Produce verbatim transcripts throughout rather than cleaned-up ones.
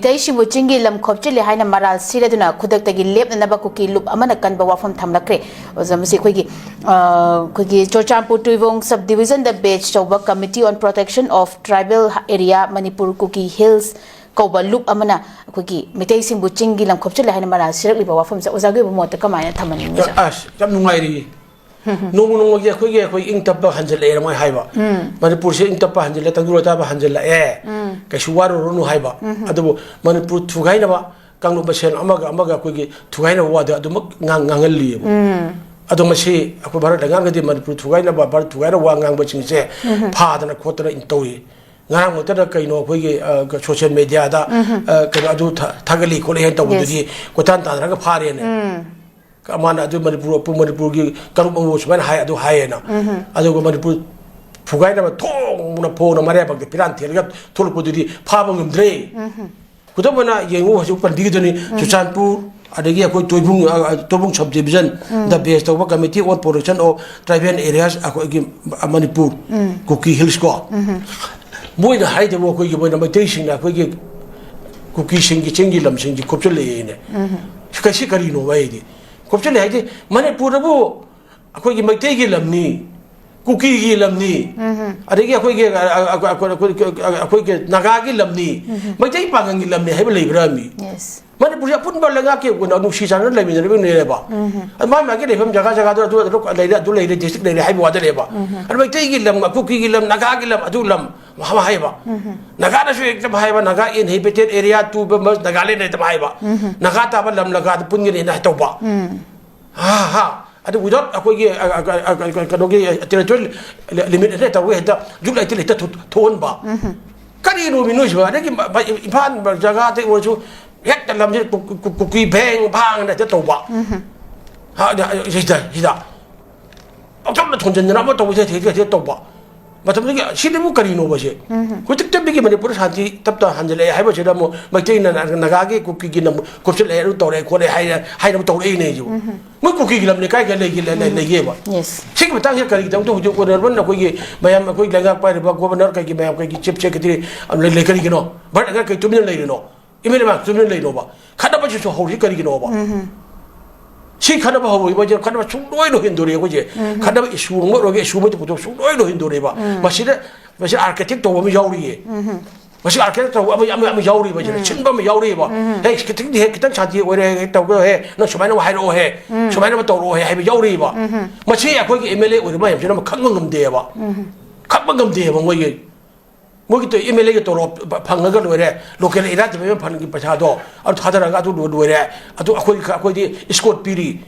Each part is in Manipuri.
ꯃꯤꯇꯩꯁꯤꯡꯕꯨ ꯆꯤꯡꯒꯤ ꯂꯝ ꯈꯣꯞꯆꯤꯜꯂꯦ ꯍꯥꯏꯅ ꯃꯔꯥꯜ ꯁꯤꯔꯗꯨꯅ ꯈꯨꯗꯛꯇꯒꯤ ꯂꯦꯞꯅꯅꯕ ꯀꯨꯀꯤ ꯂꯨꯞ ꯑꯃꯅ ꯀꯟꯕ ꯋꯥꯐꯝ ꯊꯝꯂꯛꯈ꯭ꯔꯦ꯫ ꯑꯣꯖꯥ, ꯃꯁꯤ ꯑꯩꯈꯣꯏꯒꯤ, ꯑ, ꯑꯩꯈꯣꯏꯒꯤ ꯆꯨꯔꯆꯥꯟꯄꯨꯔ ꯇꯨꯏꯕꯣꯡ sub division ꯗ batch ꯇꯧꯕ Committee on Protection of Tribal Area Manipur Kuki Hills ꯀꯧꯕ ꯂꯨꯞ ꯑꯃꯅ ꯑꯩꯈꯣꯏꯒꯤ ꯃꯤꯇꯩꯁꯤꯡꯕꯨ ꯆꯤꯡꯒꯤ ꯂꯝ ꯈꯣꯞꯆꯤꯜꯂꯦ ꯍꯥꯏꯅ ꯃꯔꯥꯜ ꯁꯤꯔꯛꯂꯤꯕ ꯋꯥꯐꯝꯁꯦ ꯑꯣꯖꯥꯒꯤ ꯑꯣꯏꯕ ꯃꯣꯠꯇ ꯀꯃꯥꯏꯅ ꯊꯝꯍꯟꯅꯤꯡꯉꯤ, ꯑꯣꯖꯥ? ꯑꯁ, ꯌꯥꯝ ꯅꯨꯡꯉꯥꯏꯔꯤ꯫ ꯅꯣꯡꯃ ꯅꯣꯡꯃꯒꯤ ꯑꯩꯈꯣꯏꯒꯤ, ꯑꯩꯈꯣꯏ ꯏꯪ ꯇꯞꯄ ꯍꯟꯖꯤꯜꯂꯛꯑꯦꯅ ꯃꯣꯏ ꯍꯥꯏꯕ꯫ ꯃꯅꯤꯄꯨꯔꯁꯦ ꯏꯪ ꯇꯞꯄ ꯍꯟꯖꯤꯜꯂꯦ, ꯇꯪꯗꯨ ꯂꯩꯇꯥꯕ ꯍꯟꯖꯤꯜꯂꯛꯑꯦ꯫ ꯀꯩꯁꯨ ꯋꯥꯔꯨꯔꯅꯨ ꯍꯥꯏꯕ꯫ ꯑꯗꯨꯕꯨ ꯃꯅꯤꯄꯨꯔ ꯊꯨꯒꯥꯏꯅꯕ, ꯀꯥꯡꯂꯨꯞ ꯃꯁꯦꯜ ꯑꯃꯒ ꯑꯃꯒ ꯑꯩꯈꯣꯏꯒꯤ ꯊꯨꯒꯥꯏꯅꯕ ꯋꯥꯗ ꯑꯗꯨꯃꯛ ꯉꯥꯡ-, ꯉꯥꯡꯍꯜꯂꯤꯑꯕ꯫ ꯑꯗꯣ ꯃꯁꯤ ꯑꯩꯈꯣꯏ ꯚꯥꯔꯠ ꯂꯩꯉꯥꯛꯅꯗꯤ ꯃꯅꯤꯄꯨꯔ ꯊꯨꯒꯥꯏꯅꯕ, ꯚꯥꯔꯠ ꯊꯨꯒꯥꯏꯅꯕ ꯋꯥ ꯉꯥꯡꯕꯁꯤꯡꯁꯦ ꯐꯥꯗꯅ ꯈꯣꯠꯇꯅ ꯇꯧꯔꯤ꯫ ꯉꯔꯥꯡ ꯃꯛꯇꯗ ꯀꯩꯅꯣ ꯑꯩꯈꯣꯏꯒꯤ, ꯑ, social media ꯗ, ꯑ, ꯀꯩꯅꯣ ꯑꯗꯨ ꯊꯥ-, ꯊꯥꯒꯠꯂꯤ ꯈꯣꯠꯂꯤ ꯍꯥꯏꯅ ꯇꯧꯕꯗꯨꯗꯤ ꯀꯣꯏꯇꯥꯟ ꯇꯥꯟꯅꯔꯒ ꯐꯥꯔꯦꯅꯦ꯫ ꯃꯥꯅ ꯑꯗꯨ ꯃꯅꯤꯄꯨꯔ, ꯃꯅꯤꯄꯨꯔꯒꯤ ꯀꯥꯡꯂꯨꯞ ꯑꯃꯕꯨ ꯁꯨꯃꯥꯏꯅ ꯍꯥꯏ, ꯑꯗꯨ ꯍꯥꯏꯌꯦꯅ꯫ ꯑꯗꯨꯒ ꯃꯅꯤꯄꯨꯔ ꯐꯨꯒꯥꯏꯅꯕ ꯊꯣꯡꯅ ꯐꯣꯡꯅ ꯃꯔꯩꯕꯥꯛꯇ ꯐꯤꯔꯥꯟ ꯊꯦꯠꯂꯒ ꯊꯣꯛꯂꯛꯄꯗꯨꯗꯤ ꯐꯥꯕ ꯉꯝꯗ꯭ꯔꯦ꯫ ꯈꯨꯗꯝ ꯑꯣꯏꯅ ꯌꯦꯡꯉꯨ, ꯍꯧꯖꯤꯛ ꯄꯟꯕꯤꯒꯗꯣꯏꯅꯤ, ꯆꯨꯔꯆꯥꯟꯄꯨꯔ, ꯑꯗꯒꯤ ꯑꯩꯈꯣꯏ ꯇꯣꯏꯕꯨꯡ, ꯑ, ꯑ, ꯇꯣꯏꯕꯨꯡ sub division ꯗ batch ꯇꯧꯕ Committee on Protection of Tribal Areas, ꯑꯩꯈꯣꯏꯒꯤ, ꯑ, ꯃꯅꯤꯄꯨꯔ, ꯀꯨꯀꯤ ꯍꯤꯜꯁ ꯀꯣ꯫ ꯃꯣꯏꯅ ꯍꯥꯏꯗꯕ, ꯑꯩꯈꯣꯏꯒꯤ, ꯃꯣꯏꯅ ꯃꯩꯇꯩꯁꯤꯡꯅ ꯑꯩꯈꯣꯏꯒꯤ ꯀꯨꯀꯤꯁꯤꯡꯒꯤ ꯆꯤꯡꯒꯤ ꯂꯝꯁꯤꯡꯁꯤ ꯈꯣꯞꯆꯜꯂꯛꯑꯦꯅꯦ꯫ ꯀꯁꯤ ꯀꯔꯤꯅꯣꯕ ꯑꯩꯗꯤ? ꯈꯣꯞꯆꯜꯂꯦ ꯍꯥꯏꯗꯤ ꯃꯅꯤꯄꯨꯔꯗꯕꯨ ꯑꯩꯈꯣꯏꯒꯤ ꯃꯩꯇꯩꯒꯤ ꯂꯝꯅꯤ, ꯀꯨꯀꯤꯒꯤ ꯂꯝꯅꯤ, ꯑꯗꯒꯤ ꯑꯩꯈꯣꯏꯒꯤ, ꯑ, ꯑ, ꯑꯩꯈꯣꯏ, ꯑꯩꯈꯣꯏ, ꯑꯩꯈꯣꯏꯒꯤ ꯅꯥꯒꯥꯒꯤ ꯂꯝꯅꯤ, ꯃꯩꯇꯩ ꯄꯥꯉꯜꯒꯤ ꯂꯝꯅꯤ ꯍꯥꯏꯕ ꯂꯩꯕ꯭ꯔꯥ ꯃꯤ? ꯃꯅꯤꯄꯨꯔꯁꯦ ꯑꯄꯨꯟꯕ ꯂꯩꯉꯥꯛꯀꯤ ꯑꯣꯏꯅ ꯅꯨꯡꯁꯤ ꯆꯥꯟꯅꯅ ꯂꯩꯃꯤꯟꯅꯔꯤꯕꯅꯦꯕ꯫ ꯑꯗꯨ ꯃꯥꯒꯤ ꯃꯥꯒꯤ ꯂꯩꯐꯝ ꯖꯒꯥ ꯖꯒꯥꯗꯨ ꯑꯗꯨ, ꯑꯗꯨ ꯂꯩꯔꯦ, ꯑꯗꯨ ꯂꯩꯔꯦ, district ꯂꯩꯔꯦ ꯍꯥꯏꯕ ꯋꯥꯗ ꯂꯩꯕ꯫ ꯑꯗꯨ ꯃꯩꯇꯩꯒꯤ ꯂꯝ, ꯀꯨꯀꯤꯒꯤ ꯂꯝ, ꯅꯥꯒꯥꯒꯤ ꯂꯝ, ꯑꯗꯨ ꯂꯝ ꯑꯃ ꯍꯥꯏꯕ꯫ ꯅꯥꯒꯥꯅꯁꯨ ꯍꯦꯛꯇ ꯍꯥꯏꯕ, "Naga inhabited area to the most Nagaland" ꯍꯦꯛꯇ ꯍꯥꯏꯕ꯫ ꯅꯥꯒꯥ ꯇꯥꯕ ꯂꯝ ꯅꯥꯒꯥꯗ ꯄꯨꯟꯒꯅꯤꯅ ꯇꯧꯕ꯫ ꯍꯥ, ꯍꯥ꯫ ꯑꯗꯨ without ꯑꯩꯈꯣꯏꯒꯤ, ꯑ, ꯑ, ꯑ, ꯑ, ꯀꯩꯅꯣꯒꯤ, ꯑ, territorial limit ꯍꯦꯛꯇ ꯇꯧꯔꯒ ꯍꯦꯛꯇ ꯖꯨꯛ ꯂꯩꯇ ꯍꯦꯛꯇ ꯊꯣ-, ꯊꯣꯛꯍꯟꯕ꯫ ꯀꯔꯤꯅꯣꯃꯤ ꯅꯣꯏꯁꯤꯕꯣ? ꯑꯗꯒꯤ ꯃ-, ꯃ-, ꯏꯝꯐꯥꯜ ꯖꯒꯥꯗ ꯑꯣꯏꯔꯁꯨ ꯍꯦꯛꯇ ꯂꯝꯁꯦ ꯀꯨ-, ꯀꯨ-, ꯀꯨ-, ꯀꯨꯀꯤ ꯚꯦꯡ ꯚꯥꯡꯅ ꯍꯦꯛꯇ ꯇꯧꯕ꯫ ꯍꯥ, ꯑꯗ, ꯑ, ꯁꯤꯗ, ꯁꯤꯗ꯫ ꯄꯪꯊꯣꯛꯅ ꯊꯣꯟꯖꯤꯟꯗꯅ ꯑꯃ ꯇꯧꯕꯁꯦ ꯍꯦꯛꯇ, ꯍꯦꯛꯇ ꯇꯧꯕ꯫ ꯃꯇꯝꯗꯨꯗꯒꯤ ꯁꯤꯗꯕꯨ ꯀꯔꯤꯅꯣꯕ ꯁꯦ? ꯍꯧꯖꯤꯛꯇ ꯃꯤꯒꯤ ꯃꯅꯤꯄꯨꯔꯗ ꯁꯥꯟꯇꯤ ꯇꯞꯇ ꯍꯟꯖꯤꯜꯂꯛꯑꯦ ꯍꯥꯏꯕꯁꯤꯗ ꯑꯃꯨꯛ ꯃꯩꯇꯩꯅ ꯅꯥꯒꯥꯒꯤ, ꯀꯨꯀꯤꯒꯤ ꯅꯝ-, ꯀꯨꯞꯁꯤꯜꯂꯛꯑꯦ, ꯑꯗꯨ ꯇꯧꯔꯛꯑꯦ ꯈꯣꯠꯂꯦ ꯍꯥꯏꯅ, ꯍꯥꯏꯅꯕ ꯇꯧꯔꯛꯏꯅꯦ ꯑꯩꯁꯨ꯫ ꯃꯣꯏ ꯀꯨꯀꯤꯒꯤ ꯂꯝꯅꯦ ꯀꯥꯏ ꯀꯥꯏ ꯂꯩꯒꯦ, ꯂꯩ-, ꯂꯩ-, ꯂꯩꯒꯦꯕ? Yes꯫ ꯁꯤꯒꯤ ꯃꯇꯥꯡꯁꯤꯗ ꯀꯔꯤꯒꯤꯗꯃꯛꯇ ꯍꯧꯖꯤꯛ honourable ꯑꯩꯈꯣꯏꯒꯤ ꯃꯌꯥꯝ, ꯑꯩꯈꯣꯏ ꯂꯩꯉꯥꯛ ꯄꯥꯏꯔꯤꯕ governor ꯀꯩꯒꯤ ꯃꯌꯥꯝ ꯀꯩꯒꯤ chief secretary, ꯑ, ꯂꯩ-, ꯂꯩ-, ꯀꯔꯤꯒꯤꯅꯣ? ꯚꯥꯔꯠ ꯂꯩꯉꯥꯛ ꯀꯩ ꯇꯨꯃꯤꯟꯅ ꯂꯩꯔꯤꯅꯣ? ꯑꯦꯝ ꯑꯦꯜ ꯑꯦ ꯃꯌꯥꯝ ꯇꯨꯃꯤꯟꯅ ꯂꯩꯅꯣꯕ? ꯈꯠꯅꯕꯁꯤꯁꯨ ꯍꯧꯔꯤ ꯀꯔꯤꯒꯤꯅꯣꯕ? ꯁꯤ ꯈꯠꯅꯕ ꯍꯧꯔꯤꯕ ꯍꯥꯏꯁꯦ ꯈꯠꯅꯕ ꯁꯨꯡꯂꯣꯏ ꯂꯣꯏꯍꯟꯗꯣꯔꯦ ꯑꯩꯈꯣꯏꯁꯦ꯫ ꯈꯠꯅꯕ ꯏꯁꯨ ꯑꯃ ꯑꯣꯏꯔꯒ ꯏꯁꯨ ꯑꯃꯗꯤ ꯄꯨꯊꯣꯛ ꯁꯨꯡꯂꯣꯏ ꯂꯣꯏꯍꯟꯗꯣꯔꯦꯕ꯫ ꯃꯁꯤꯗ ꯃꯁꯤ ꯑꯥꯔꯀꯤꯇꯦꯛ ꯇꯧꯕ ꯑꯃ ꯌꯥꯎꯔꯤꯌꯦ꯫ ꯃꯁꯤ ꯑꯥꯔꯀꯤꯇꯦꯛ ꯇꯧꯕ ꯑꯃ, ꯑꯃ, ꯑꯃ ꯌꯥꯎꯔꯤꯕ ꯁꯤꯗ꯫ ꯁꯤꯟꯕ ꯑꯃ ꯌꯥꯎꯔꯤꯕ꯫ ꯍꯦ, ꯈꯤꯇꯪꯗꯤ ꯍꯦ, ꯈꯤꯇꯪ ꯁꯥꯟꯇꯤ ꯑꯣꯏꯔꯦ, ꯍꯦ, ꯇꯧꯒꯦꯔꯣ, ꯍꯦ, ꯅꯪ ꯁꯨꯃꯥꯏꯅ ꯑꯃ ꯍꯥꯏꯔꯛꯑꯣ, ꯍꯦ, ꯁꯨꯃꯥꯏꯅ ꯑꯃ ꯇꯧꯔꯛꯑꯣ, ꯍꯦ, ꯍꯥꯏꯕ ꯌꯥꯎꯔꯤꯕ꯫ ꯃꯁꯤ ꯑꯩꯈꯣꯏꯒꯤ ꯑꯦꯝ ꯑꯦꯜ ꯑꯦ ꯑꯣꯏꯔꯤꯕ ꯃꯌꯥꯝꯁꯤꯅ ꯑꯃ ꯈꯪꯕ ꯉꯝꯗꯦꯕ꯫ ꯈꯪꯕ ꯉꯝꯗꯦꯕ ꯃꯣꯏꯒꯤ꯫ ꯃꯣꯏꯒꯤ ꯇꯧ-, ꯑꯦꯝ ꯑꯦꯜ ꯑꯦꯒꯤ ꯇꯣꯂꯣꯞ ꯐꯪꯉꯒ ꯂꯣꯏꯔꯦ, ꯂꯣꯀꯦꯜ ꯑꯦꯔꯤꯌꯥ ꯗꯤꯕꯂꯞꯃꯦꯟ ꯐꯟꯒꯤ ꯄꯩꯁꯥꯗꯣ ꯑꯗꯨ ꯊꯥꯗꯔꯒ ꯑꯗꯨ ꯂꯣꯏ-, ꯂꯣꯏꯔꯦ꯫ ꯑꯗꯨ ꯑꯩꯈꯣꯏ, ꯑꯩꯈꯣꯏꯗꯤ ꯏꯁꯀꯣꯠ ꯄꯤꯔꯤ꯫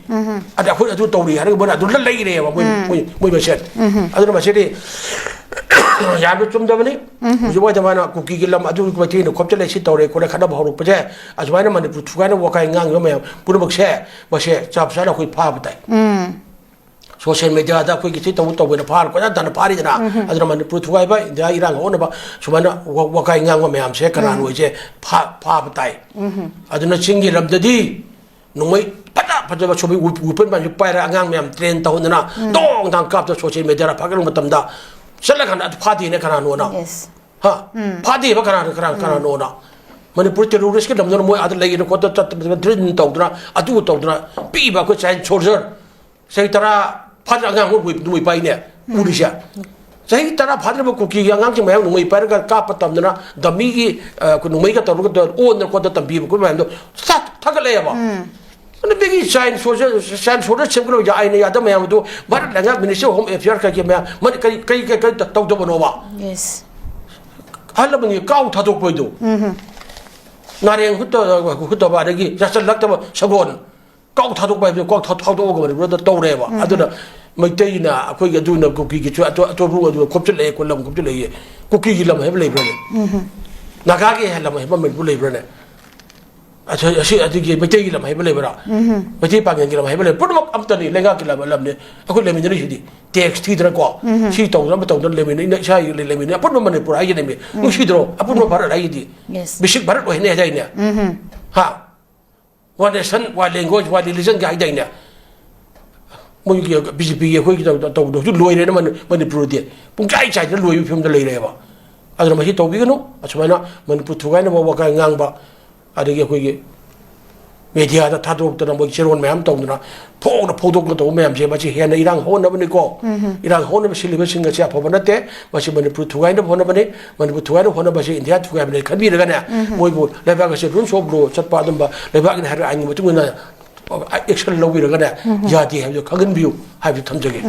ꯑꯗ ꯑꯩꯈꯣꯏ ꯑꯗꯨ ꯇꯧꯔꯤ ꯍꯥꯏꯔꯒ ꯃꯣꯏꯅ ꯑꯗꯨ ꯂ-, ꯂꯩꯔꯦꯕ ꯃꯣꯏ, ꯃꯣꯏ, ꯃꯣꯏ ꯃꯁꯦꯟ꯫ ꯑꯗꯨꯅ ꯃꯁꯤꯗꯤ ꯌꯥꯝꯅ ꯆꯨꯝꯗꯕꯅꯤ꯫ ꯍꯧꯖꯤꯛ ꯋꯥꯏꯗ ꯃꯥꯅ ꯀꯨꯀꯤꯒꯤ ꯂꯝ ꯑꯗꯨ ꯃꯩꯇꯩꯅ ꯈꯣꯝꯖꯤꯜꯂꯦ, ꯁꯤ ꯇꯧꯔꯦ ꯈꯣꯠꯂꯦ ꯈꯠꯅꯕ ꯍꯧꯔꯛꯄꯁꯦ, ꯑꯁꯨꯃꯥꯏꯅ ꯃꯅꯤꯄꯨꯔ ꯊꯨꯒꯥꯏꯅ ꯋꯥꯀꯥꯏ ꯉꯥꯡꯉꯤꯕ ꯃꯌꯥꯝ ꯄꯨꯝꯅꯃꯛꯁꯦ, ꯃꯁꯦ ꯆꯞ ꯆꯥꯅ ꯑꯩꯈꯣꯏ ꯐꯥꯕ ꯇꯥꯏ꯫ ꯁꯣꯁꯤꯌꯦꯜ ꯃꯦꯗꯤꯌꯥꯗ ꯑꯩꯈꯣꯏꯒꯤ ꯁꯤ ꯇꯧꯕ ꯇꯧꯕꯅ ꯐꯥꯔ ꯀꯣꯏꯇꯥꯟ ꯇꯥꯟꯅ ꯐꯥꯔꯤꯗꯅ꯫ ꯑꯗꯨꯅ ꯃꯅꯤꯄꯨꯔ ꯊꯨꯒꯥꯏꯕ, ꯏꯟꯗꯤꯌꯥ ꯏꯔꯥꯡ ꯍꯧꯅꯕ ꯁꯨꯃꯥꯏꯅ ꯋꯥ-, ꯋꯥꯀꯥꯏ ꯉꯥꯡꯕ ꯃꯌꯥꯝꯁꯦ ꯀꯅꯥꯅꯣ ꯍꯥꯏꯁꯦ ꯐꯥ-, ꯐꯥꯕ ꯇꯥꯏ꯫ ꯑꯗꯨꯅ ꯆꯤꯡꯒꯤ ꯂꯝꯗꯗꯤ ꯅꯣꯡꯃꯩ ꯐꯖ ꯐꯖꯕ ꯁꯣꯝꯒꯤ ꯋꯦ-, ꯋꯦꯄꯟ ꯃꯌꯥꯝꯁꯦ ꯄꯥꯏꯔꯒ ꯑꯉꯥꯡ ꯃꯌꯥꯝ ꯇ꯭ꯔꯦꯟ ꯇꯧꯍꯟꯗꯅ ꯗꯣꯡ ꯗꯥꯡ ꯀꯥꯞꯇꯅ ꯁꯣꯁꯤꯌꯦꯜ ꯃꯦꯗꯤꯌꯥꯗ ꯐꯥꯒꯠꯂꯛꯄ ꯃꯇꯝꯗ ꯆꯠꯂꯀꯥꯟꯗ ꯑꯗꯨ ꯐꯥꯗꯦꯅ ꯀꯅꯥꯅꯣꯅ? ꯌꯦꯁ꯫ ꯍꯥ? ꯐꯥꯗꯦꯕ ꯀꯅꯥꯅ, ꯀꯅꯥ, ꯀꯅꯥꯅꯣꯅ? ꯃꯅꯤꯄꯨꯔ ꯇꯦꯔꯣꯔꯤꯁꯀꯤ ꯂꯝꯗꯨꯅ ꯃꯣꯏ ꯑꯥꯗ ꯂꯩꯗꯅ ꯈꯣꯠꯇꯅ ꯆꯠꯇꯅ ꯗ꯭ꯔꯤꯜ ꯇꯧꯗꯅ ꯑꯗꯨ ꯇꯧꯗꯅ ꯄꯤꯛꯏꯕ ꯑꯩꯈꯣꯏ ꯆꯥꯏꯜ ꯁꯣꯜꯖꯔ ꯆꯍꯤ ꯇꯔꯥ ꯐꯥꯗ꯭ꯔ ꯑꯉꯥꯡ ꯑꯃ ꯅꯣꯡꯃꯩ, ꯅꯣꯡꯃꯩ ꯄꯥꯏꯅꯦ ꯎꯔꯤꯁꯦ꯫ ꯆꯍꯤ ꯇꯔꯥ ꯐꯥꯗ꯭ꯔꯤꯕ ꯀꯨꯀꯤꯒꯤ ꯑꯉꯥꯡꯁꯤꯡ ꯃꯌꯥꯝ ꯅꯣꯡꯃꯩ ꯄꯥꯏꯔꯒ ꯀꯥꯞꯄ ꯇꯝꯗꯅ ꯗꯃꯤꯒꯤ, ꯑ, ꯅꯣꯡꯃꯩꯒ ꯇꯧꯔꯒ ꯑꯣꯟꯗꯅ ꯈꯣꯠꯇꯅ ꯇꯝꯕꯤꯕ ꯈꯣꯠꯄ ꯃꯌꯥꯝꯗꯣ ꯊꯥ-, ꯊꯥꯒꯠꯂꯛꯑꯦꯕ꯫ ꯑꯗꯨꯗꯒꯤ ꯆꯥꯏꯜ ꯁꯣꯜꯖꯔ, ꯆꯥꯏꯜ ꯁꯣꯜꯖꯔ ꯁꯦꯝꯒꯠꯂꯕ ꯑꯥꯏꯟꯅ ꯌꯥꯗꯕ ꯃꯌꯥꯝ ꯑꯗꯨ ꯚꯥꯔꯠ ꯂꯩꯉꯥꯛ ꯃꯤꯅꯤꯁꯇ꯭ꯔꯤ ꯑꯣꯐ ꯍꯣꯝ ꯑꯦꯐꯤꯌꯔ ꯀꯩꯀꯩ ꯃꯌꯥꯝ ꯃꯅꯤ-, ꯀꯔꯤ, ꯀꯔꯤ, ꯀꯔꯤ, ꯀꯔꯤ ꯇꯧꯗꯕꯅꯣꯕ? ꯌꯦꯁ꯫ ꯑꯍꯜ ꯂꯃꯟꯒꯤ ꯀꯥꯎ ꯊꯥꯗꯣꯛꯄ ꯍꯥꯏꯗꯣ꯫ ꯅꯥꯔꯦꯡ ꯍꯨꯠꯇ-, ꯍꯨꯠꯇꯕ, ꯑꯗꯒꯤ ꯌꯥꯁꯜꯂꯛꯇꯕ ꯁꯒꯣꯜ꯫ ꯀꯥꯎ ꯊꯥꯗꯣꯛꯄ ꯍꯥꯏꯕꯗꯣ ꯀꯥꯎ ꯊꯥ-, ꯊꯥꯗꯣꯛꯑꯒ ꯃꯅꯤꯄꯨꯔꯗ ꯇꯧꯔꯦꯕ꯫ ꯑꯗꯨꯅ ꯃꯩꯇꯩꯅ ꯑꯩꯈꯣꯏꯒꯤ ꯑꯗꯨꯅ ꯀꯨꯀꯤꯒꯤꯁꯨ ꯑꯇꯣ-, ꯑꯇꯣꯞꯄ ꯑꯗꯨ ꯈꯣꯞꯆꯤꯜꯂꯛꯑꯦ, ꯀꯣ ꯂꯝ ꯈꯣꯞꯆꯤꯜꯂꯛꯑꯦ꯫ ꯀꯨꯀꯤꯒꯤ ꯂꯝ ꯍꯥꯏꯕ ꯂꯩꯕ꯭ꯔꯅꯦ? ꯅꯥꯒꯥꯒꯤ ꯂꯝ ꯍꯥꯏꯕ ꯃꯅꯤꯄꯨꯔ ꯂꯩꯕ꯭ꯔꯅꯦ? ꯑꯁ-, ꯑꯁꯤ ꯑꯗꯨꯒꯤ ꯃꯩꯇꯩꯒꯤ ꯂꯝ ꯍꯥꯏꯕ ꯂꯩꯕ꯭ꯔꯥ? ꯃꯩꯇꯩ ꯄꯥꯉꯜꯒꯤ ꯂꯝ ꯍꯥꯏꯕ ꯂꯩ꯫ ꯄꯨꯝꯅꯃꯛ ꯑꯝꯇꯅꯤ, ꯂꯩꯉꯥꯛꯀꯤ ꯂꯝ, ꯂꯝꯅꯤ꯫ ꯑꯩꯈꯣꯏ ꯂꯩꯃꯤꯟꯅꯔꯤꯁꯤꯗꯤ ꯇꯦꯛꯁ ꯊꯤꯗꯅꯀꯣ, ꯁꯤ ꯇꯧꯗꯅ ꯑꯃ ꯇꯧꯗꯅ ꯂꯩꯃꯤꯟꯅꯩ, ꯏꯁꯥꯒꯤ ꯂꯩ-, ꯂꯩꯃꯤꯟꯅꯩ꯫ ꯑꯄꯨꯟꯕ ꯃꯅꯤꯄꯨꯔ ꯍꯥꯏꯁꯤꯅꯦꯃꯤ꯫ ꯅꯨꯡꯁꯤꯗ꯭ꯔꯣ? ꯑꯄꯨꯟꯕ ꯚꯥꯔꯠ ꯍꯥꯏꯁꯤꯗꯤ꯫ ꯌꯦꯁ꯫ ꯕꯦꯁꯤꯛ ꯚꯥꯔꯠ ꯑꯣꯏꯍꯟꯅꯤ ꯍꯥꯏꯗꯥꯏꯅꯦ? ꯍꯥ? One nation, one language, one religion ꯒ ꯍꯥꯏꯗꯥꯏꯅꯦ? ꯃꯣꯏꯒꯤ ꯕꯤ ꯖꯦ ꯄꯤꯒꯤ ꯑꯩꯈꯣꯏꯒꯤ ꯇꯧ-, ꯇꯧꯕꯗꯣ ꯍꯧꯖꯤꯛ ꯂꯣꯏꯔꯦꯅ ꯃꯅꯤ-, ꯃꯅꯤꯄꯨꯔꯗꯤ꯫ ꯄꯨꯡꯆꯥꯏ ꯆꯥꯏꯗꯅ ꯂꯣꯏꯕꯒꯤ ꯐꯤꯕꯝꯗ ꯂꯩꯔꯦꯕ꯫ ꯑꯗꯨꯅ ꯃꯁꯤ ꯇꯧꯕꯤꯒꯅꯨ꯫ ꯑꯁꯨꯃꯥꯏꯅ ꯃꯅꯤꯄꯨꯔ ꯊꯨꯒꯥꯏꯅꯕ ꯋꯥꯈꯜ ꯉꯥꯡꯕ, ꯑꯗꯒꯤ ꯑꯩꯈꯣꯏꯒꯤ ꯃꯦꯗꯤꯌꯥꯗ ꯊꯥꯗꯣꯛꯇꯅ ꯃꯣꯏ ꯆꯦꯔꯣꯟ ꯃꯌꯥꯝ ꯇꯧꯗꯅ ꯐꯣꯡꯅ ꯐꯣꯡꯗꯣꯛꯅ ꯇꯧꯕ ꯃꯌꯥꯝꯁꯦ, ꯃꯁꯤ ꯍꯦꯟꯅ ꯏꯔꯥꯡ ꯍꯧꯍꯟꯅꯕꯅꯤꯀꯣ꯫ ꯏꯔꯥꯡ ꯍꯧꯍꯟꯅꯕ ꯁꯤꯜꯂꯤꯕꯁꯤꯡ ꯑꯁꯤ ꯑꯐꯕ ꯅꯠꯇꯦ꯫ ꯃꯁꯤ ꯃꯅꯤꯄꯨꯔ ꯊꯨꯒꯥꯏꯅꯕ ꯍꯣꯠꯅꯕꯅꯤ꯫ ꯃꯅꯤꯄꯨꯔ ꯊꯨꯒꯥꯏꯅꯕ ꯍꯣꯠꯅꯕꯁꯤ ꯏꯟꯗꯤꯌꯥ ꯊꯨꯒꯥꯏꯕꯅꯤ ꯈꯟꯕꯤꯔꯒꯅꯦ, ꯃꯣꯏꯕꯨ ꯂꯩꯕꯥꯛ ꯑꯁꯤ ꯔꯨꯜꯁ ꯑꯣꯐ ꯂꯣ ꯆꯠꯄ ꯑꯗꯨꯝꯕ ꯂꯩꯕꯥꯛꯅ ꯍꯥꯏꯔꯤꯕ ꯑꯥꯏꯟꯒꯤ ꯃꯇꯨꯡ ꯏꯟꯅ ꯑꯦꯛꯁꯟ ꯂꯧꯕꯤꯔꯒꯅꯦ, ꯌꯥꯗꯦ ꯍꯥꯏꯕꯗꯨ ꯈꯪꯍꯟꯕꯤꯌꯨ ꯍꯥꯏꯕꯗꯨ ꯊꯝꯖꯒꯦ꯫